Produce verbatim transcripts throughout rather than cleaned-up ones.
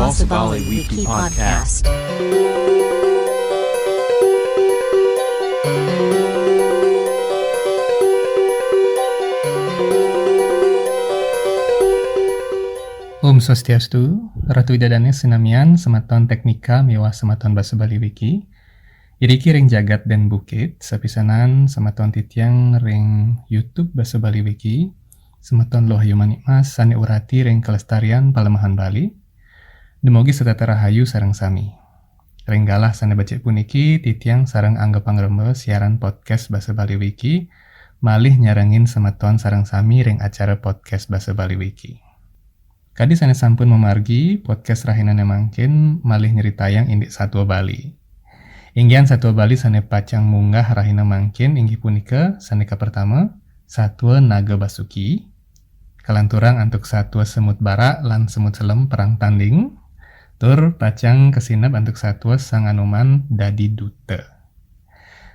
Basa Bali Wiki Podcast. Om Swastiastu, Ratu Ida Dané sinamian, semeton teknika miwah semeton Basa Bali Wiki. Iriki ring jagat dan bukit, sapisanan semeton titiang ring YouTube Basa Bali Wiki, semeton Luh Ayu Manik Mas sané urati ring kelestarian palemahan Bali. Dumogi setata rahayu sareng sami. Ring galah sané becik puniki, titiang sareng angga pangremba siaran podcast Basa Bali Wiki malih nyarengin semeton sareng sami ring acara podcast Basa Bali Wiki. Kadi sané sampun mamargi, podcast rahinané mangkin malih nyritayang indik satua Bali. Inggihan satua Bali sané pacang munggah rahina mangkin inggih punika sané kapertama, satua Naga Basuki, kalanturang antuk satua Semut Barak lan Semut Selem perang tanding, tur pacang kasineb antuk satua Sang Anoman dadi duta.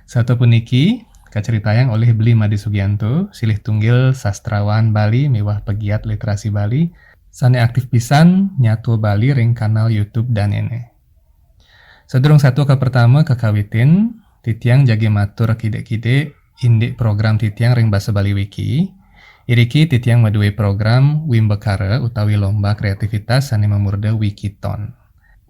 Satua puniki kacritayang olih Bli Made Sugianto, silih tunggil sastrawan Bali miwah pegiat literasi Bali, sané aktif pisan nyatua Bali ring kanal YouTube danéné. Sadurung satua kapertama kakawitin, titiang jagi matur kidik-kidik indik program titiang ring Basa Bali Wiki. Iriki titiang madué program Wimbakara utawi lomba kreativitas sané mamurda Wikiton.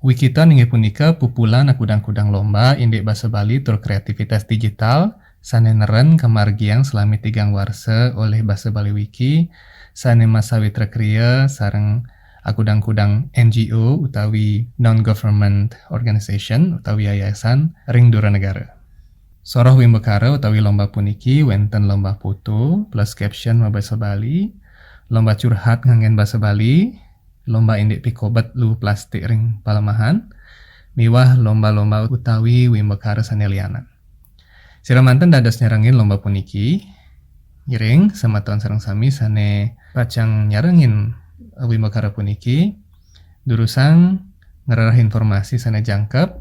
Wikiton inggih punika pupulan akudang-kudang lomba indik basa Bali tur kreativitas digital sané neren kamargiang salami tigang warsa olih Basa Bali Wiki, sané masawitra kriya sareng akudang-kudang N G O utawi non-government organization utawi yayasan ring dura negara. Soroh Wimbakara utawi lomba puniki wénten lomba foto plus caption mabasa Bali, lomba curhat nganggén basa Bali, lomba indik pikobet luh plastik ring palemahan, miwah lomba-lomba utawi wimbakara sané lianan. Sira manten dados nyarengin lomba puniki, ngiring semeton sareng sami sané pacang nyarengin wimbakara puniki, durusang ngrereh informasi sané jangkep,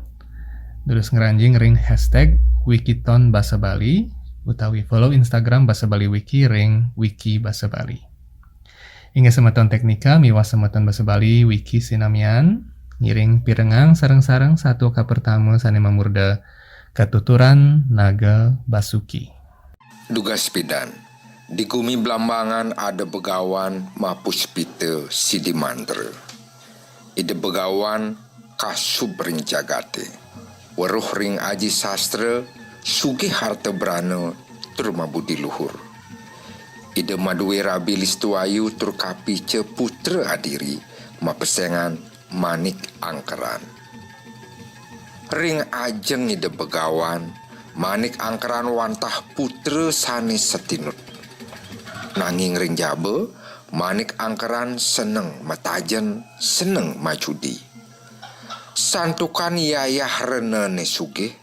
durus ngranjing ring hashtag Wikiton Basa Bali utawi follow Instagram Basa Bali Wiki ring Wiki Basa Bali. Inggih semeton teknika miwah semeton Basa Bali Wiki sinamian, ngiring pirengang sareng-sareng satua kapertama sané mamurda Katuturan Naga Basuki. Dugas pidan, di gumi Blambangan ada begawan mapuspita sidi mantra. Ida begawan kasub ring jagaté, weruh ring aji sastra, sugih harta brana, tur mabudi luhur. Ida madué rabi listu ayu tur kapica putra adiri, mapesengan Manik Angkeran. Ring ajeng Ida begawan, Manik Angkeran wantah putra sané satinut. Nanging ring jaba, Manik Angkeran seneng matajen, seneng majudi. Santukan yayah renané sugih,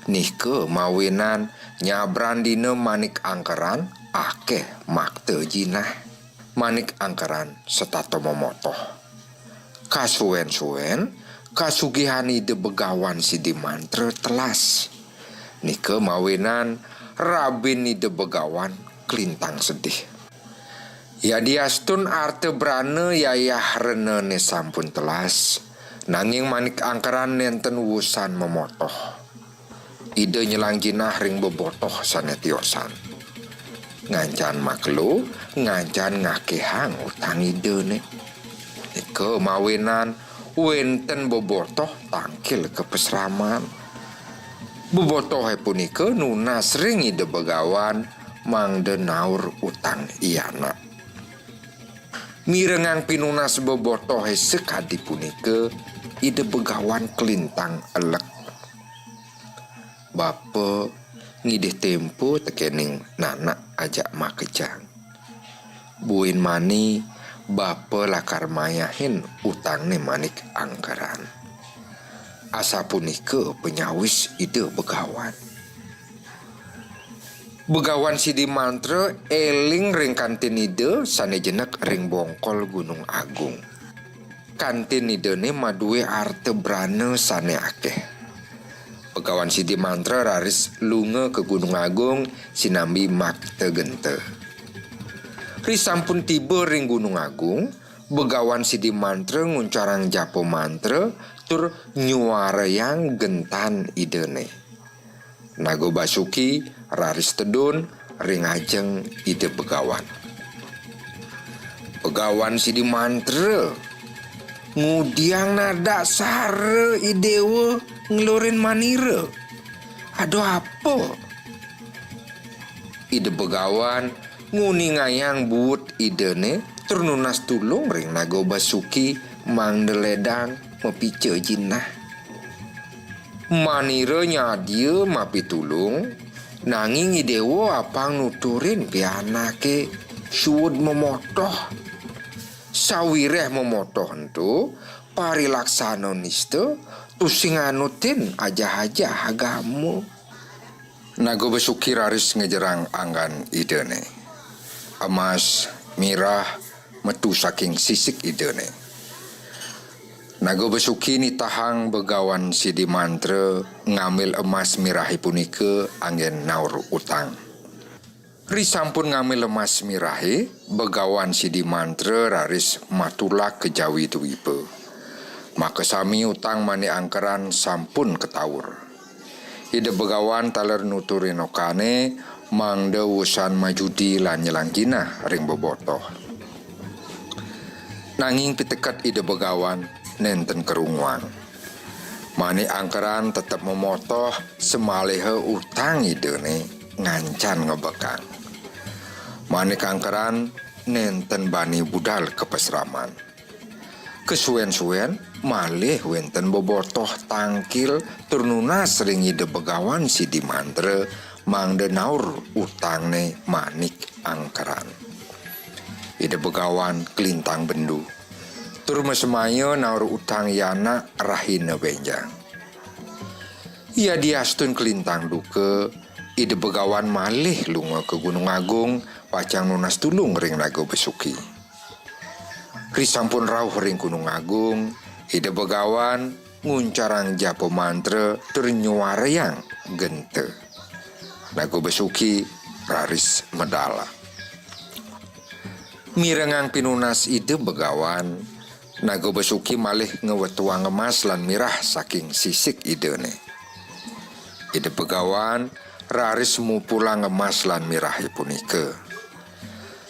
nika mawinan nyabran dina Manik Angkeran akéh makta jinah. Manik Angkeran setata momotoh. Kasuén-suén, kasugihan Ida begawan sidi mantra telas. Nika mawinan rabin Ida begawan kalintang sedih. Yadiastun arta brana yayah renané sampun telas, nanging Manik Angkeran nénten wusan mamotoh. Ida nyelang jinah ring bebotoh sané tiosan. Ngancan makelo, ngancan ngakihang utang Idané. Nika mawinan wénten bebotoh tangkil ka pasraman. Bebotohé punika nunas ring Ida begawan mangda naur utang i anak. Mirengang pinunas bebotohé sakadi punika, Ida begawan kalintang elek. Bapa ngidih tempo tekéning nanak ajak makejang. Buin mani, bapa lakar mayahin utangné Manik Angkeran. Asapunika panyawis Ida begawan. Begawan sidi mantra éling ring kantin Ida sané jenek ring bongkol Gunung Agung. Kantin Idané madué arta brana sané akéh. Begawan sidi mantra raris lunga ka Gunung Agung sinambi makta genta. Risampun tiba ring Gunung Agung, Begawan Sidi Mantra nguncarang japa mantra tur nyuarayang gentan Idane. Naga Basuki raris tedun ring ajeng Ida Begawan. Begawan Sidi Mantra ngudiang nadak sara idewa nglurin manira. Aduh apa? Ida Begawan nguningayang buut Idane tur nunas tulung ring Naga Basuki mangda ledang mapica jinah. Manira nyadia mapitulung, nanging idewa apang nuturin pianake suud mamotoh. Sawireh mamotoh ento, parilaksana nista, tusing nganutin ajah-ajah agama. Naga Basuki raris ngejerang anggan Idane. Emas, mirah, metu saking sisik Idane. Naga Basuki nitahang Begawan Sidi Mantra ngambil emas mirahe punika anggen naur utang. Risampun ngambil emas mirahe, Begawan Sidi Mantra raris matulak ka Jawi Dwipa. Makasami utang Manik Angkeran sampun kataur. Ida Begawan taler nuturin okane mangda usan majudi lan nyelang jinah ring bebotoh. Nanging piteket Ida Begawan nenten karunguang. Manik Angkeran tetep mamotoh samaliha utang Idane ngancan ngebekang. Manik Angkeran nenten bani budal ka pasraman. Kasuen-suen malih wenten bebotoh tangkil tur nunas ring Ida Begawan Sidi Mantra mangda naur utangne Manik Angkeran. Ida Begawan kalintang bendu. Tur masemaya naur utang i anak rahina benjang. Yadiastun kalintang duka, Ida Begawan malih lunga ka Gunung Agung, pacang nunas tulung ring Naga Basuki. Risampun rauh ring Gunung Agung, Ida Begawan nguncarang japa mantra tur nyuarayang genta. Naga Basuki raris medal. Mirengang pinunas Ida Begawan, Naga Basuki malih ngwetuang emas lan mirah saking sisik Idane. Ida Begawan raris mupulang emas lan mirahe punika.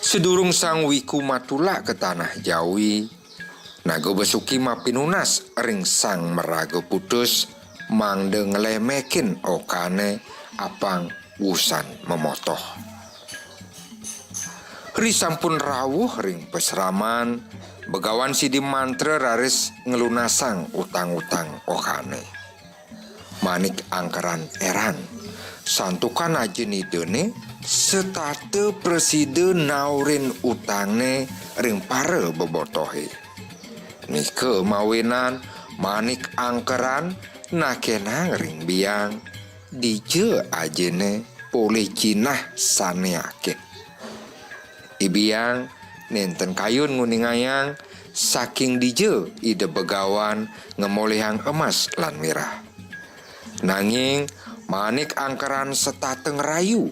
Sadurung Sang Wiku matulak ka tanah Jawi, Naga Basuki mapinunas ring Sang Maraga Putus mangda nglemekin okane apang usan mamotoh. Risampun rauh ring pasraman, Begawan Sidi Mantra raris nglunasang utang-utang okane. Manik Angkeran eran, santukan ajin Idane setata prasida naurin utangne ring para bebotohe. Nika mawinan Manik Angkeran nakenang ring biang, dija ajine polih jinah sane akeh. I Biang nenten kayun nguningayang saking dija Ida Begawan ngamolihang emas lan mirah. Nanging Manik Angkeran setata ngrayu,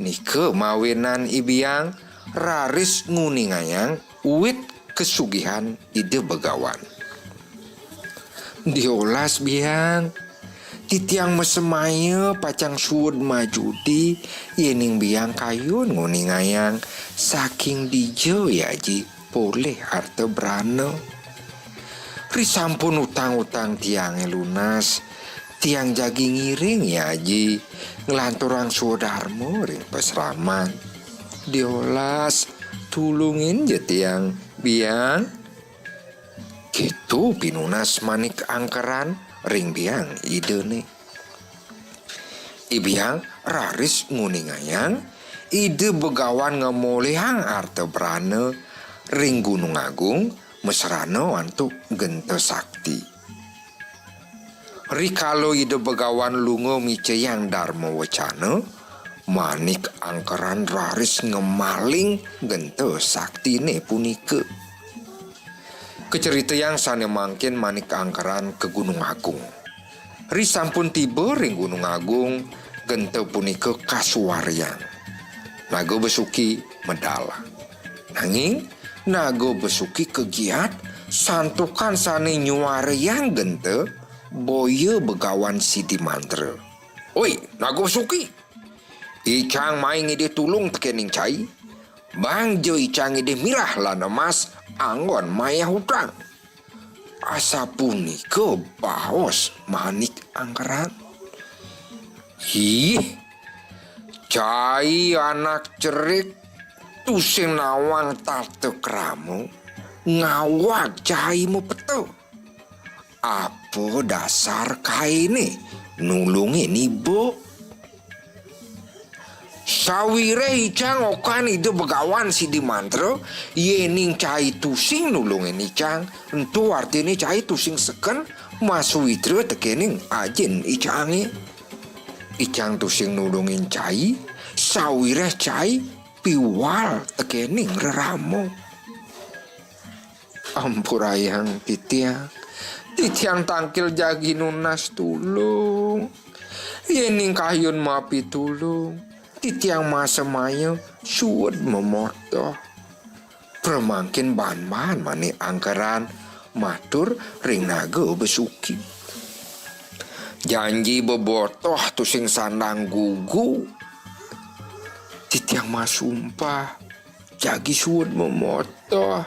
nika mawinan I Biang raris nguningayang wit kasugihan Ida Begawan. Diolas Biang, titiang masemaya pacang suud majudi, yening Biang kayun nguningayang saking dija yaji polih arta brana. Risampun utang-utang tiange lunas, tiang jagi ngiring yaji nglanturang swadarma ring pasraman. Diolas, tulungin ja tiang, Biang. Keto pinunas Manik Angkeran ring biang Idane. I Biang raris nguningayang Ida Begawan ngamolihang arta brana ring Gunung Agung masrana antuk genta sakti. Rikala Ida Begawan lunga micayang darma wecana, Manik Angkeran raris ngemaling genta saktine punika. Kacaritayang sane mangkin Manik Angkeran ka Gunung Agung. Risampun tiba ring Gunung Agung, genta punika kasuariang. Naga Besuki medal. Nanging Naga Besuki kegiat, santukan sane nyuarayang genta, boya Begawan Sidi Mantra. "Oi, Naga Besuki! Icang mai ngidih tulung tekening cai, bangja icang ngidih mirah lan emas anggon mayah utang." Asapunika baos Manik Angkeran. "Ih, cai anak cerik, tusing nawang tata krama, ngawag cai mapeta. Apa dasar kaine nulungin iba?" "Sawiréh icang okan Ida Begawan Sidi Mantra, yéning cai tusing nulungin icang, ento artine cai tusing seken masawitra tekening ajin icange. Icang tusing nulungin cai, sawiréh cai piwal tekening rerama." "Ampurayang titiang, titiang tangkil jagi nunas tulung. Yéning kayun mapitulung, titiang masemaya suud mamotoh." Pramangkin baan-baan Manik Angkeran matur ring Naga Besuki. "Janji bebotoh tusing sandang gugu. Titiang masumpah, jagi suud mamotoh.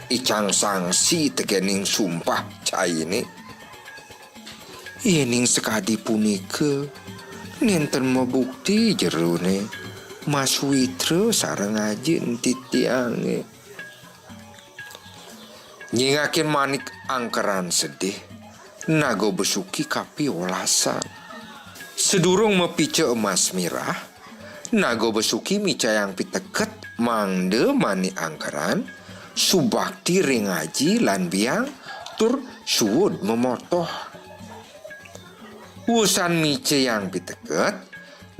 Icang sangsi tekening sumpah caine. Yéning sakadi punika, nenten mabukti jerone masawitra sareng ajin titiange." Nyingakin Manik Angkeran sedih, Naga Besuki kapiolasan. Sadurung mapica emas mirah, Naga Besuki micayang piteket mangda Manik Angkeran subakti ring aji lan biang tur suud mamotoh. Wusan micayang piteket,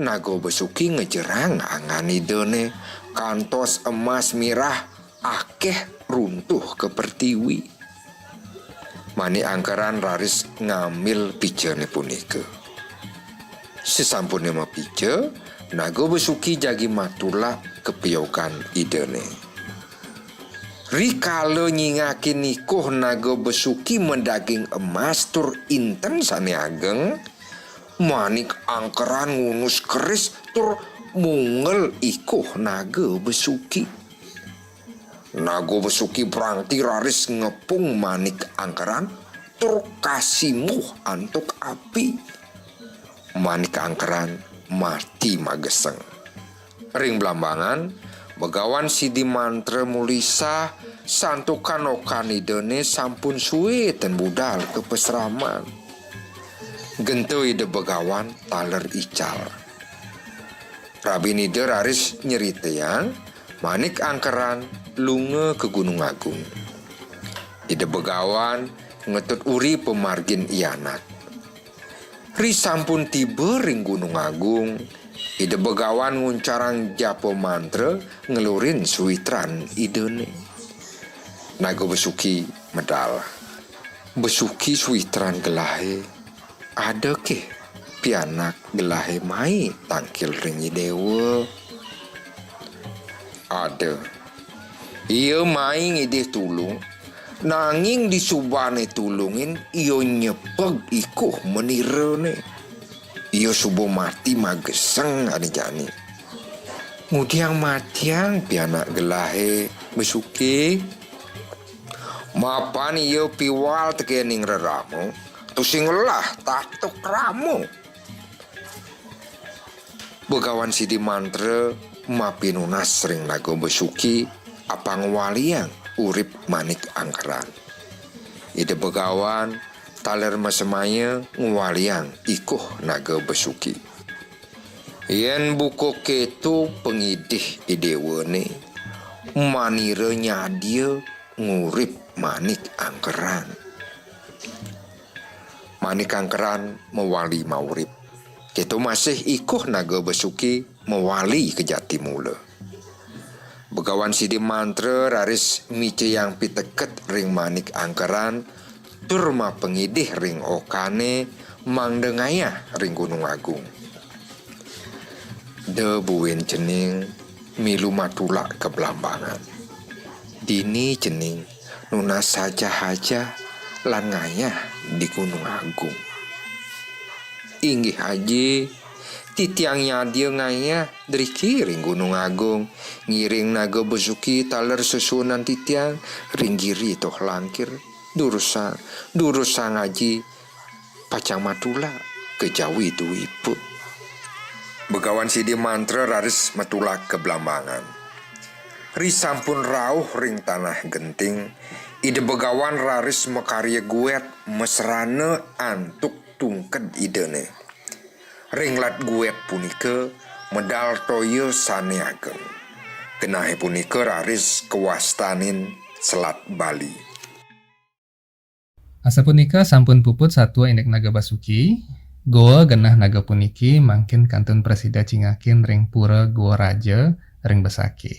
Naga Besuki ngejerang angan Idane, kantos emas mirah akeh runtuh ka pertiwi. Manik Angkeran raris ngambil picane punika. Sasampune mapica, Naga Besuki jagi matulak ka piogan Idane. Rikala nyingakin ikuh Naga Besuki madaging emas tur inten sane ageng, Manik Angkeran ngunus keris tur munggel ikuh Naga Besuki. Naga Besuki brangti raris ngepung Manik Angkeran tur kasimbuh antuk api. Manik Angkeran mati mageseng. Ring blambangan, Begawan Sidi Mantra mulisah santukan okan Idane sampun suwe ten budal ka pasraman. Genta Ida Begawan taler ical. Rabin Ida raris nyeritayang Manik Angkeran lunga ka Gunung Agung. Ida Begawan ngetut uri pamargin i anak. Risampun tiba ring Gunung Agung, Ida Begawan nguncarang japa mantra nglurin suitran Idane. Naga Besuki medal. "Besuki suitran gelahe, ada keh pianak gelahe mai tangkil ring Idewa?" "Ada. Ia mai ngidih tulung, nanging disubane tulungin ia nyepeg ikuh manirane. Ia suba mati mageseng ane jani." "Ngudiang matiang pianak gelahe, Besuki?" "Mapan ia piwal tekening rerama, tusing ngelah tata krama." Begawan Sidi Mantra mapinunas ring Naga Besuki apang ngwaliang urip Manik Angkeran. Ida Begawan taler masemaya ngwaliang ikuh Naga Besuki. Yen buka keto pangidih idewane, manira nyadia ngurip Manik Angkeran. Manik Angkeran mawali maurip. Keto masih ikuh Naga Besuki mawali ka jati mula. Begawan Sidi Mantra raris micayang piteket ring Manik Angkeran tur mapangidih ring okane mangda ngayah ring Gunung Agung. Da buin cening milu matulak ka Blambangan. Dini cening nunas sajah-sajah lan ngayah di Gunung Agung. Inggih Aji, titiang nyadia ngayah driki ring Gunung Agung, ngiring Naga Basuki taler sesuunan titiang ring Giri Toh Langkir. Durusang, durusang Aji, pacang matulak ka jawi dwipa. Begawan Sidi Mantra raris matulak ka Blambangan. Ri sampun rauh ring Tanah Genting, Ida Begawan raris makarya guet masrana antuk tungked Idane. Ring lat guet punika medal toya sane ageng. Genahe punika raris kawastanin Selat Bali. Asapunika sampun puput satua indik Naga Basuki, goa genah naga puniki mangkin kantun prasida cingakin ring Pura Goa Raja ring Besakih.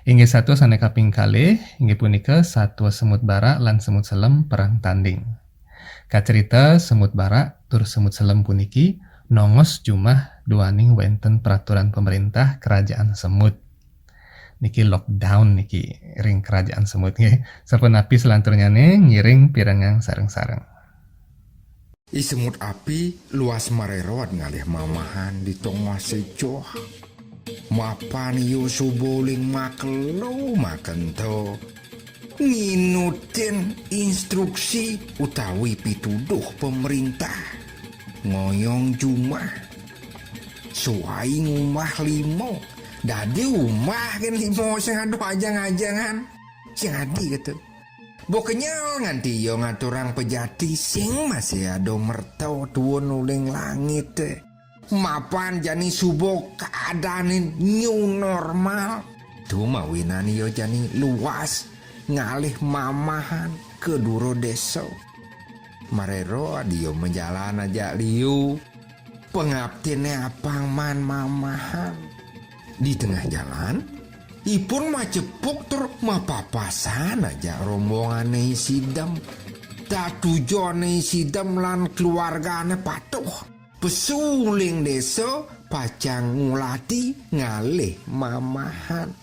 Inggih satua sane kaping kalih, inggih punika satua Semut Barak lan Semut Selem perang tanding. Kacerita Semut Barak tur Semut Selem puniki nongos jumah duaning wenten peraturan pemerintah Kerajaan Semut. Niki lockdown niki ring Kerajaan Semut nggih. Sapunapi selanturnyane ngiring pirengang sareng-sareng. I Semut Api luas marerod ngalih mamahan di tongose joh. Mapan ia suba uling makelo makenta nginutin instruksi utawi pituduh pemerintah. Ngoyong jumah. Suai ngumbah lima. Dadi umbah kan lima sing ada ajang-ajangan. Sing adi kata. Bo kenyel nganti ia ngaturang pejati sing masih ada merta tuun uling langit. Mapan jani suba keadaanin new normal. Tu mawinan ia jani luas ngalih mamahan ka dura desa. Marero dia majalan ajak liu. Pangaptinne apang maan mamahan. Di tengah jalan, ipun macepuk tur mapapasan ajak rombongane I Sidem. Tatujone I Sidem lan keluargane patuh. Pesu uling desa pacang ngulati ngalih mamahan.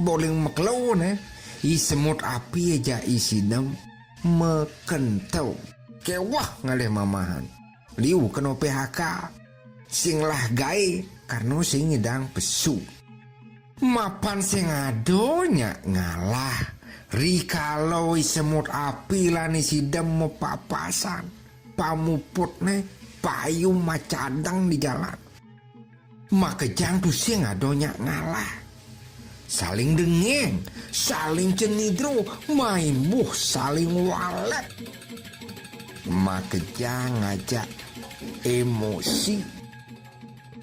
Boling makelone, I Semut Api ajak I Sidem makenta. Keweh ngalih mamahan. Liu kena P H K. Sing lah gae karna sing ngidang pesu. Mapan sing ada nyak ngalah. Rikala I Semut Api lan I Sidem mapapasan. Pamuputne payu macadeng di jalan. Makejang tusing ada nyak ngalah. Saling dengeng, saling cenidro, maimbuh saling walet. Makejang ngajak emosi.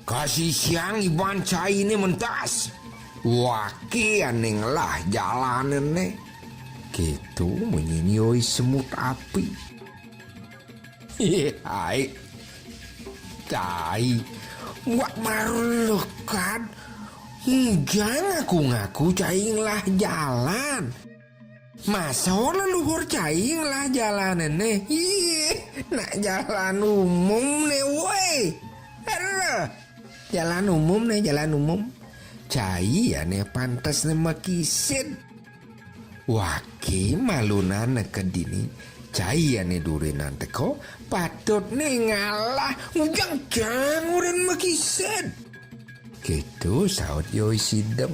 Kasisiang iban caine mentas. Wake ane ngelah jalanene. Keto munyin I Semut Api. Hai. Cai. Buat maru lekad. Enggak ngaku-ngaku cai ngelah jalan. Masa leluhur cai ngelah jalan ene? Ih, nak jalan umum ne, woi. Aduh. Jalan umum ne, jalan umum. Cai ane pantes ne makisid. Wake malunan neked dini, cai ane durinan teko, patutne ngalah, ujang jang urin makisid. Keto saut Yoi Sidem.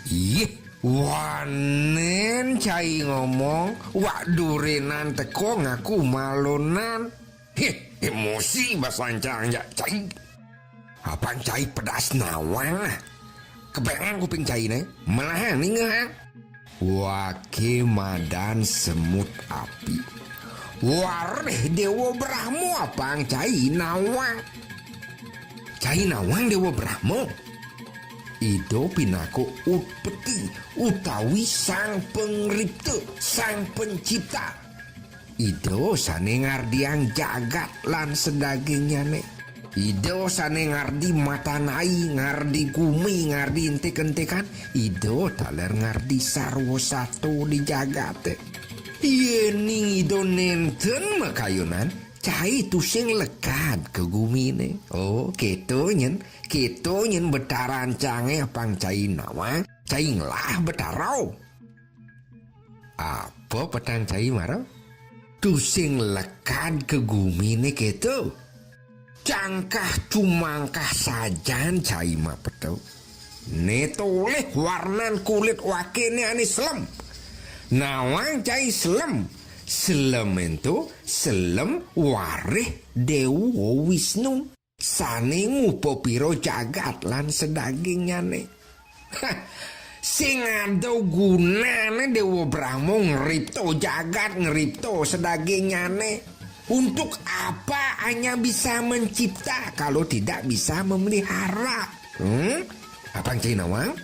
Ih, wanen cai ngomong, wak durinan teko ngaku malunan. Heh, emosi basancang jak cai. Apang cai pedas nawang lah. Kebengan kuping cai ne, melahang ninga. Wake madan Semut Api. Wareh Dewa Brahma apang cai nawang. Cai nawang Dewa Brahma. Ida pinaka utpeti utawi sang pengripta, sang pencipta. Ida sane ngardiang jagat lan sadagingnyane. Ida sane ngardi matan ai, ngardi gumi, ngardi entik-entikan. Ida taler ngardi sarwa sato di jagate. Yening Ida nenten makayunan, cai tusing lekad ka gumine. Oh, keto nyen, keto nyen betaran cange apang cai nawang. Cai ngelah Betara. Apa petang cai mara? Tusing lekad ka gumine keto. Cangkah cumangkah sajan cai mapeto. Ne tolih warnan kulit wakene ane selem. Nawang cai selem. Selem ento selem warih Dewa Wisnu. Sane ngupapira jagat lan sadagingnyane. Hah, sing ada gunane Dewa Brahma ngripta jagat, ngripta sadagingnyane. Untuk apa hanya bisa mencipta kalau tidak bisa memelihara? Hmm? Apang cai nawang?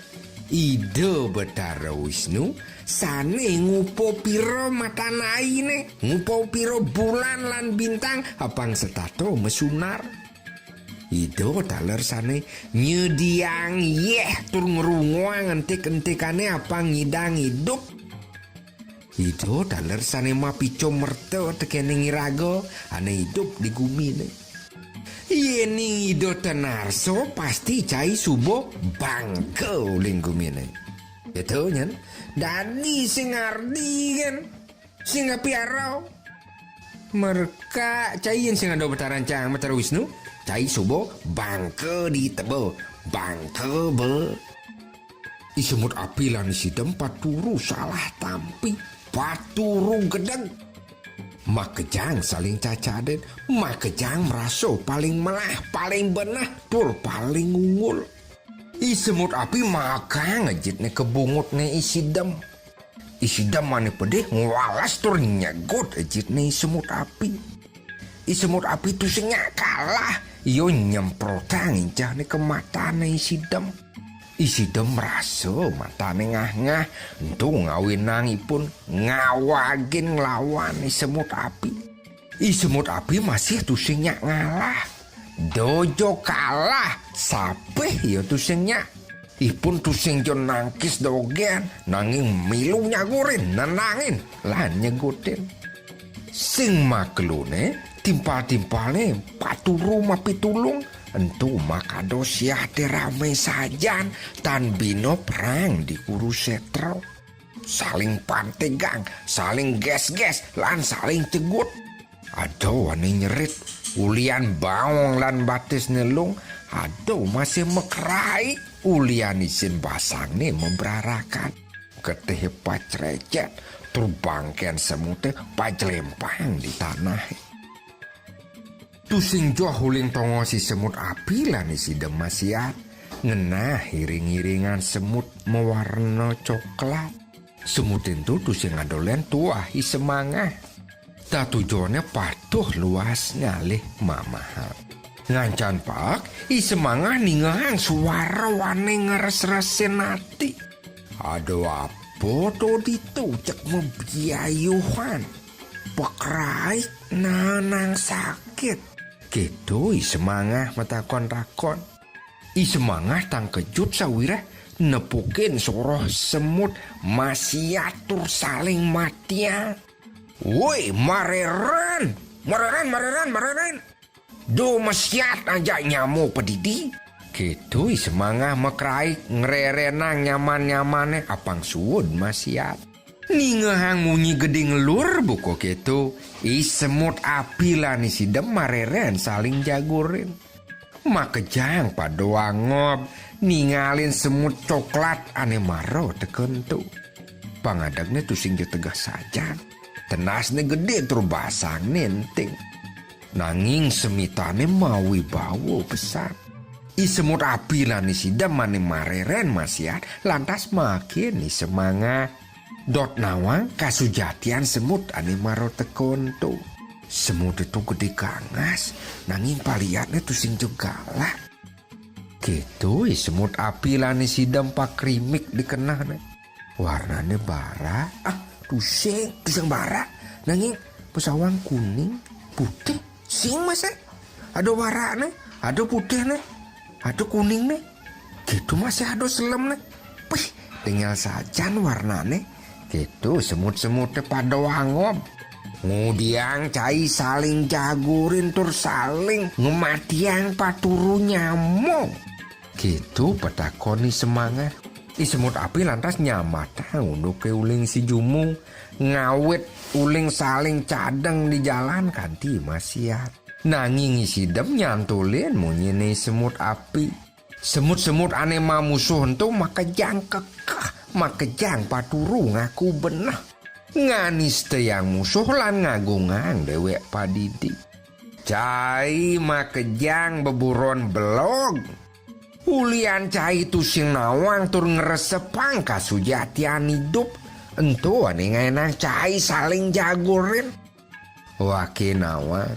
Ida Betara Wisnu sane ngupapira matan aine, ngupapira bulan lan bintang, apang setata masunar. Ida taler sane nyediang yeh tur ngrunguang entik-entikane apang ngidang idup. Ida taler sane mapica merta tekene iraga ane idup di gumine. Yen Ida tenarsa pasti cai suba bangka uling gumine. Ito nyen, dadi sing ngardi kan, sing apiara. Merka cai yen sing ada Betara Cang, Betara Wisnu, cai suba bangka di teba, bangka be. I Semut Api lan I Sidem paturu salah tampi, paturu gedeg. Makejang saling cacaden, makejang merasa paling melah, paling beneh, tur paling unggul. I Semut Api magang ngejitne ka bungutne I Sidem. I Sidem ane pedih ngwalas tur nyegut ejitne I Semut Api. I Semut Api tusing nyak kalah, ia nyemprotang incahne ka matane I Sidem. I Sidem merasa matane ngah-ngah, ento ngawinang ipun ngawagin nglawan I Semut Api. I Semut Api masih tusing nyak ngalah. Dojo kalah, sapih ia tusing nyak. Ipun tusing jo nangkis dogen, nanging milu nyagurin, nenangin, lan nyegutin. Sing makelune, timpal-timpalne paturu mapitulung, ento makado siate rame sajan, tan bina perang di Kurusetra. Saling pantegang, saling ges-ges, lan saling cegut. Ada ane nyerit, ulian baong lan batisne lung, ada masih mekrai, ulian isin basangne mabrarakan. Getihe pacrecet, tur bangken semute pajlempang di tanahe. Tusing joh uling tongos I Semut Api lan I Sidem Masiat, ngenah iring-iringan semut mawarna coklat. Semut ento tusing adolen tuah I Semangah. Tatujone patuh luas ngalih mamahan. Ngancan paek, I Semangah ningehang suara ane ngres-resin ati. Ada apa to ditu cek mabiayuhan? Pekrai nanang sakit. Keto I Semangah matakon-takon. I Semangah tangkejut sawireh nepukin soroh semut masiat tur saling matiang. "Woi, mareren! Mareren, mareren, mareren! Do masiat ajak nyama padidi." Keto I Semangah makrai ngrerenang nyaman-nyamane apang suud masiat. Ningehang munyi gede ngelur buka keto, I Semut Api lan I Sidem mareren saling jagurin. Makejang pada angob ningalin semut coklat ane mara teka ento. Pangadegne tusing ja tegeh sajan. Tenasne gede tur basangne enting. Nanging semitane mawibawa pesan. I Semut Api lan I Sidem ane mareren masiat lantas makin I Semangah. Dot nawang kasujatian semut ane mara teka ento. Semut ento gede gangas, nanging paliatne tusing ja galak. Keto I Semut Api lan I Sidem pakrimik dikenehne. Warnane barak, ah, tusing, tusing barak. Nanging pesawang kuning, putih, sing masih. Ada warakne, ada putihne, ada kuningne. Keto masih ada selemne. Pih, tinggal sajan warnane. Keto semut-semute pada angob. Ngudiang cai saling jagurin tur saling ngematiang paturu nyama. Keto patakon I Semangah. I Semut Api lantas nyambatang unduké uling si Jumu, ngawit uling saling cadeng di jalan kanti masiat. Nanging i Sidem nyantulin munyiné i Semut Api. Semut-semut ané mamusuh ento makejang kekeh, makejang paturu ngaku beneh. Nganistayang musuh lan ngagungang déwék padidi. Cai makejang beburon belog. Ulian cai tusing nawang tur ngresepang kasujatian idup, ento ané ngaénang cai saling jagurin. Waké nawang,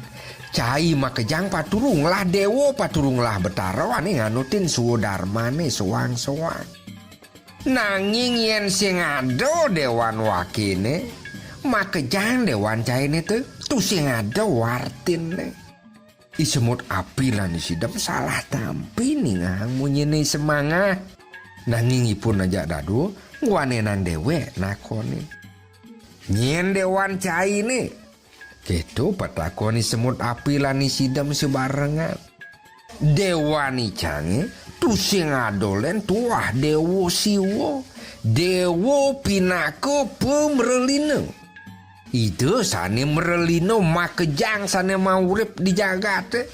cai makejang paturu ngelah déwa, paturu ngelah betara ané nganutin swadarmané soang-soang. Nanging yén sing ada déwan wakéné, makejang déwan cainé té, tusing ada wartinné. I Semut Api lan i Sidem salah tampi ningehang munyiné i Semangah. Nanging ipun ajak dadua, ngwanénang déwék nakonin. Nyén déwan cainé? Kéto patakon i Semut Api lan i Sidem sebarengan. Déwan icangé tusing ada lén tuah Déwa Siwa, déwa pinaka pamrelina. Ida sané mrelina makejang sané maurip di jagaté.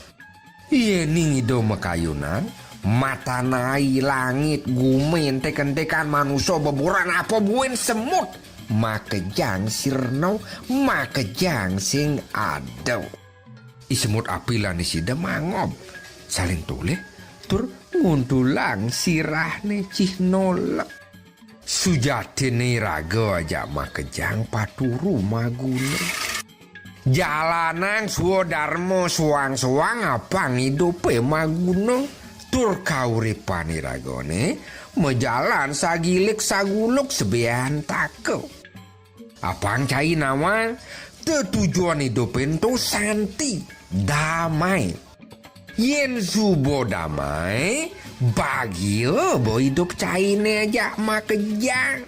Yéning Ida makayunan, matanai langit gumi entik-entikan manusa beburon apa buin semut. Makejang sirna, makejang sing ada. I Semut Api lan i Sidem mangob, saling tolih, tur nguntulang sirahné cih nolek. Sujatiné iraga ajak makejang paturu maguna. Jalanang swadarma soang-soang apang idupé maguna, tur kauripan iragané majalan sagilik saguluk sabéantaka. Apang cai nawang, tetujon idupé ento santi, damai. Yén suba damai, bagia ba idup cainé ajak makejang.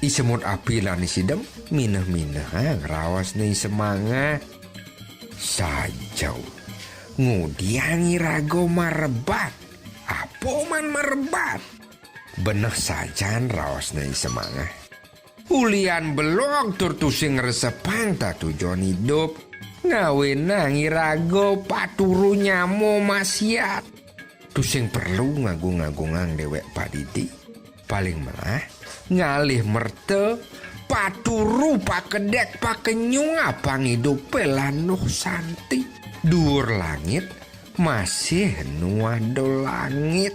I Semut Api lan i Sidem mineh-minehang raosné i Semangah. Saja. Ngudiang iraga marebat. Apa man marebat? Beneh sajan raosné i Semangah. Ulian belog tur tusing ngresepang tatujon idup. Ngawinang iraga paturu nyama masiat. Tusing perlu ngagung-agungang déwék padidi. Paling melah, ngalih merta, paturu pakedék pakenyung apang idupé lan nuh santi. Duur langit, masih nu ada langit.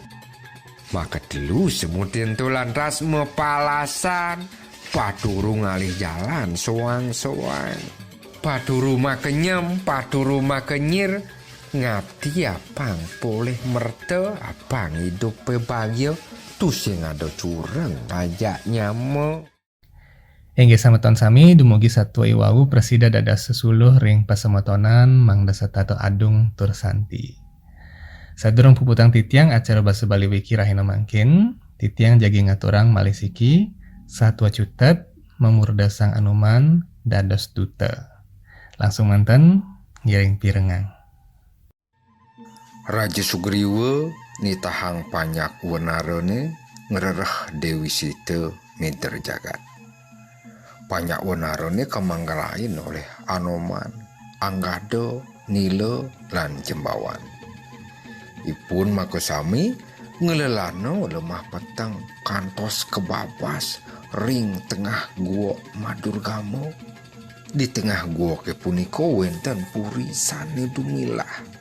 Makatelu semutin to lantas mapalasan, paturu ngalih jalan soang-soang. Paturu makenyem, paturu makenyir, ngati apang polih merta, apang idupé bagia, tusing ada cureng ajak nyama. Inggih semeton sami, dumugi satua iwau prasida dados sesuluh ring pasemetonan mangda setata adung tur santi. Sadurung puputang titiang acara Basa Bali Wiki rahina mangkin, titiang jagi ngaturang malih siki, satua cutet mamurda Sang Anoman dados duta. Langsung manten, ngiring pirengang. Raja Sugriwa nitahang panyak wenarané ngrereh Déwi Sita mider jagat. Panyak wenarané kamanggalain olih Anoman, Anggada, Nila, lan Jembawan. Ipun makasami nglelana lemah peteng kantos kababas ring tengah gua Madurgama. Di tengah guoké punika wénten puri sané dumilah.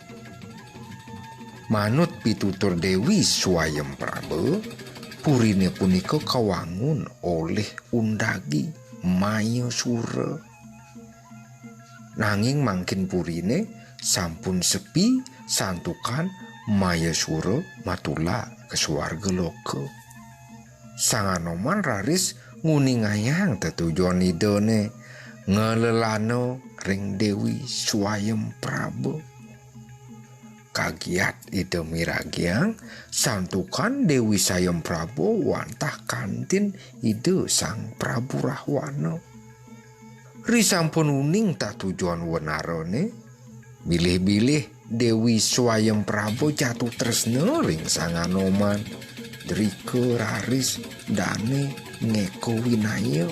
Manut pitutur Déwi Swayempraba, puriné punika kawangun olih undagi Mayasura. Nanging mangkin puriné sampun sepi santukan Mayasura matulak ka swarga loka. Sang Anoman raris nguningayang tetujon Idané nglelana ring Déwi Swayempraba. Kagiat Ida miragiang santukan Déwi Swayempraba wantah kantin Ida Sang Prabu Rahwana. Risampun uning tetujon wenarané, bilih-bilih Déwi Swayempraba jatuh tresna ring Sang Anoman. drika raris dané ngéka winaya.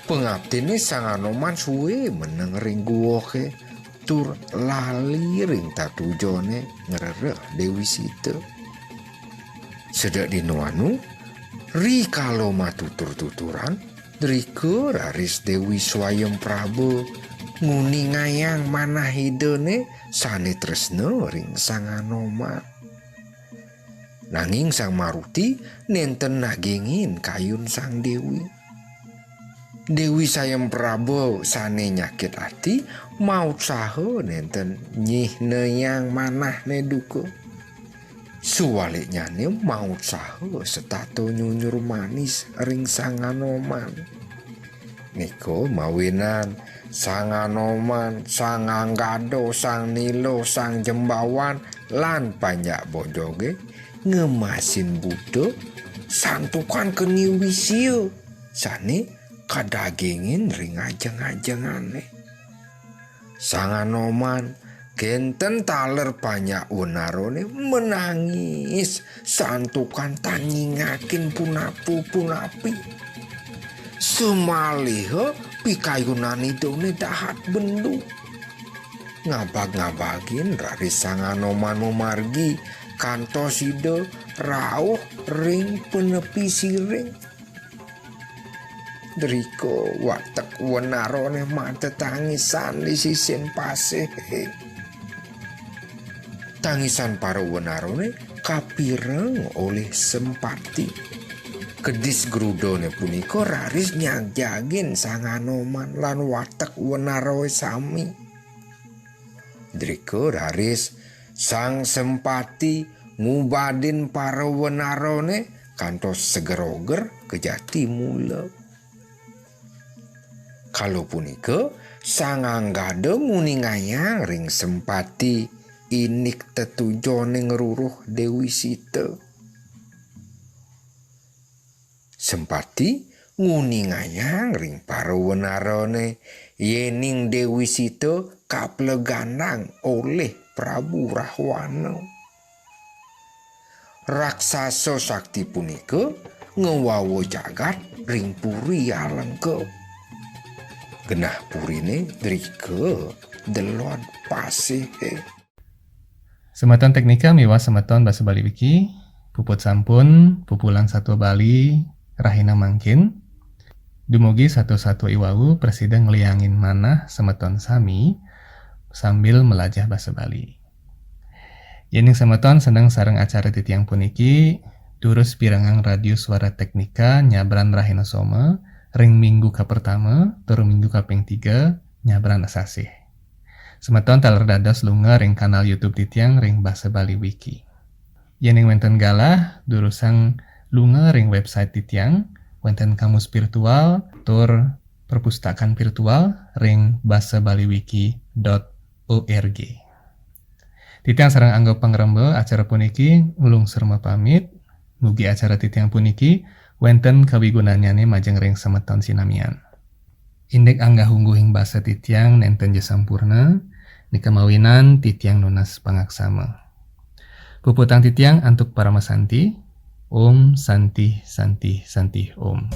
Pangaptiné Sang Anoman sué meneng ring guwohé, tur lali ring tetujoné ngrereh Déwi Sita. Sedek dina anu, rikala matutur-tuturan, drika raris Déwi Swayempraba nguningayang manah Idané sané tresna ring Sang Anoman. Nanging Sang Maruti nénten nagingin kayun Sang Déwi. Déwi Swayempraba sané nyakit ati mautsaha nénten nyihnayang manahné duka. Suwaliknyané mautsaha setata nyunyur manis ring Sang Anoman. Nika mawinan Sang Anoman, Sang Anggada, Sang Nila, Sang Jembawan, lan panjak bojogé ngemasin buta santukan keni wisia sané kadagingin ring ajeng-ajengané. Sang Anoman kénten taler panjak wenarané menangis santukan tan nyingakin punapa-punapi. Samaliha pikayunan Idané dahat bendu. Ngabag-ngabagin raris Sang Anoman mamargi kantos Ida rauh ring panepi siring. Drika watek wenarané matetangisan di sisin pasihé. Tangisan para wenarané kapireng olih Sempati. Kedis grudané punika raris nyagjagin Sang Anoman lan watek wenarané sami. Drika raris Sang Sempati ngubadin para wenarané kantos seger-oger kajati mula. Kala punika, Sang Anggada nguningayang ring Sempati indik tetujoné ngruruh Déwi Sita. Sempati nguningayang ring para wenarané yéning Déwi Sita kapleganang olih Prabu Rahwana. Raksasa sakti punika ngawawa jagat ring Puri Alengka. Genah puriné drika delod pasihé. Semeton teknika miwah semeton Basa Bali Wiki, puput sampun, pupulan satua Bali, rahina mangkin. Dumugi satua-satua iwau prasida ngliangin manah semeton sami sambil melajah basa Bali. Yéning semeton seneng sareng acara titiang puniki, durus pirengang Radio Suara Teknika nyabran rahina Soma ring minggu kapertama tur minggu kaping tiga nyabran asasih. Semeton taler dados lunga ring kanal YouTube titiang ring Basa Bali Wiki. Yéning wénten galah, durusang lunga ring website titiang, wénten kamus virtual tur perpustakaan virtual ring basabaliwiki dot org. Titiang sareng angga pangremba acara puniki nglungsur mapamit. Mugi acara titiang puniki wénten kawigunannyané majeng ring semeton sinamian. Indik anggah-ungguhing basa titiang nénten ja sampurna, nika mawinan titiang nunas pangaksama. Puputang titiang antuk paramasanti. Om Santi, Santi, Santi, Om.